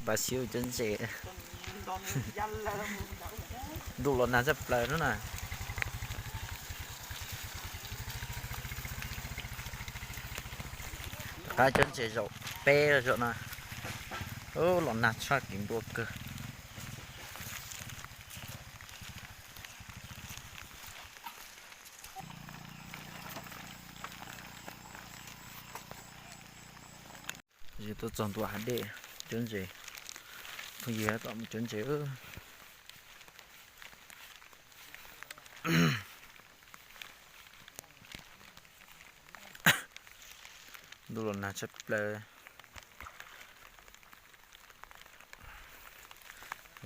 Pas xyuv cuab ntses. Ntuj los nag tshaj plaws no na. Rov qab cuab ntses zaum peb zaum no. Ub, los nag tshaj kev npua kawg. Tuaj txog ntua hav dej, cuab ntses. Phooj ywg, tom mus cuab ntses. Ntuj los nag tshaj plaws.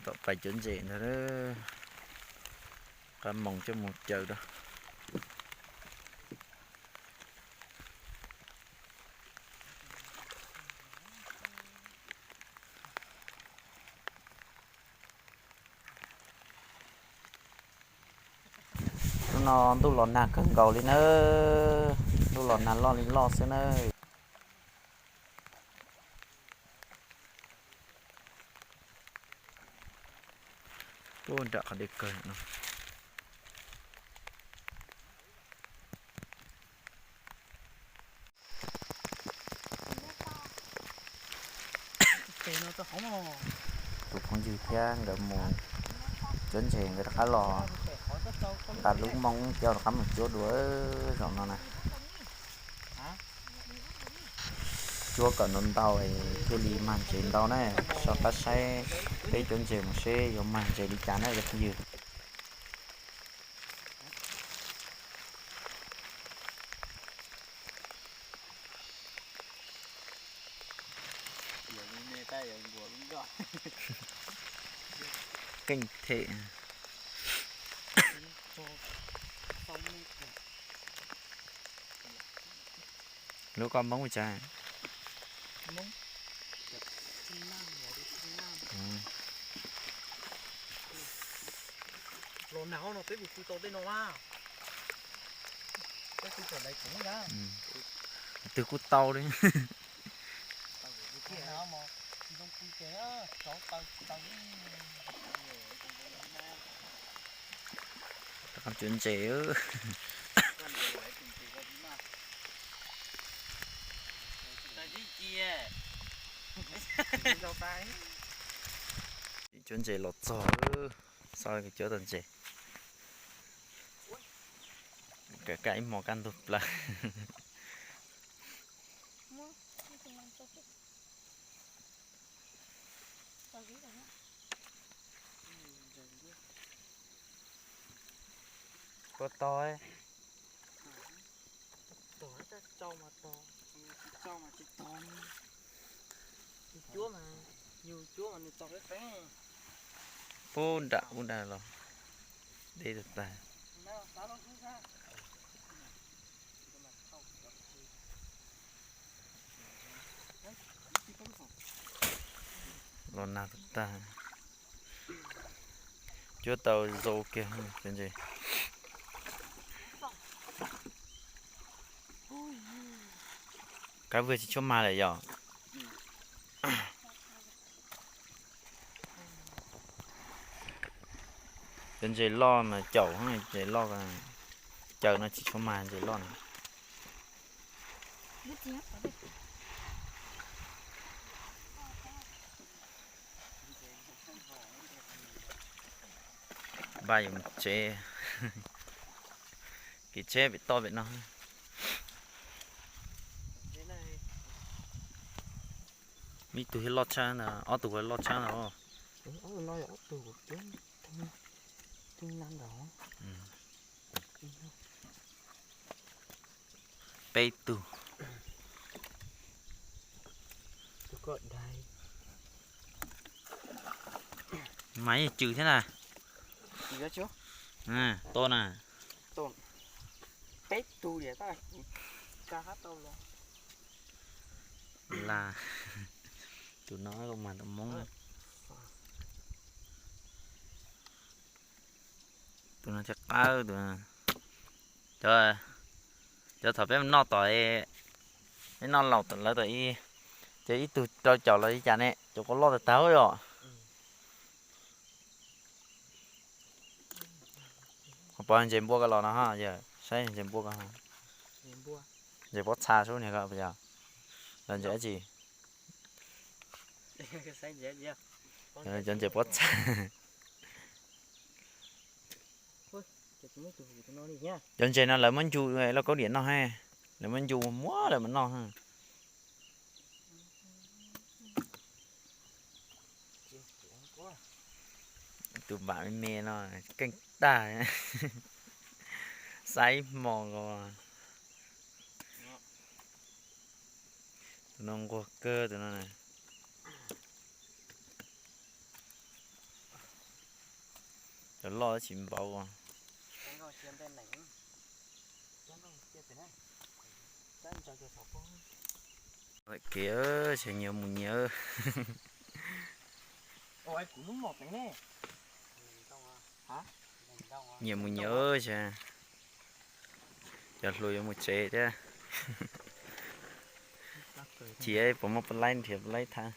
Tom pais cuab ntses ntag. Qab moos coj mus caws rau. Hnub no ntuj los nag kawg nkaus li nawb. Ntuj los nag loj li loj xwb nawb. Puag nram qhov dej kawg no. Tus phooj ywg thiab nkawd mus cuab ntses, nkawd rov qab los nqa lub moob coj rov qab mus cuab dua zaum no na. Cuab kom ntau ntau thiaj li mag ntses ntau na. Soj qab saib peb cuab ntses mus seb yuav mag ntses li cas na cov phooj ywg. Keej them. Lub koj moob ua cas? Twg kuj tau li. Rov qab cuab ntses. Cuab ntses los txog, xav cuab tau ntses. Kaj ib hmo kaj ntug plaws. Puas tau? Puag nram ub nrad los deb tag tag. Los nag tag tag. Cuab tau zoo kiag ntses. Kab vwg tsis tshua mag lawm yom. Cov ntses loj mas caum, ntses loj, caws no tsis tshua mag ntses loj na. Npaj yuav mus tsev, kev tsheb pem toj pem no. Muaj ib tug loj tshaj na, ob tug loj tshaj na. Peb tug. Mas yeej cws thiab na. Tuaj na. La, tus no mas tus Hmoob. Tus no thiaj qawb tus. Cov, cov thaum peb noj tom, peb noj laus tom lawv tom ib, ces ib tug rau caum los li cas ne? Cov qos loj tag tag yom. Ho pom ntses npua ko los no ha, yog saib ntses npua ko. Ntses pob txha sub niag ko yog los ntses dab tsi? Cov ntses pob txha. Cov ntses no lawv muab ncu lauj kaub diam noj he. Lawv muab ncu muab lawv mus noj. Tus vam me me no keej tag. Xav ib hmo ko. Tus no nquag kawg tus no. Cov loj tsis npaum. Kev ces nyias mus nyias. Nyias mus nyias ces cov hluas yuav mus tsev thiab. Chim puas muaj pab laib nrhiav pab laib thab.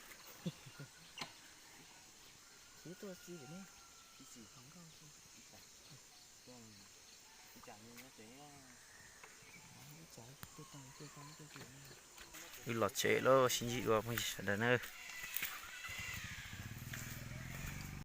Wb los tsev lawm, sib ntsib dua phooj ywg sawv daws na.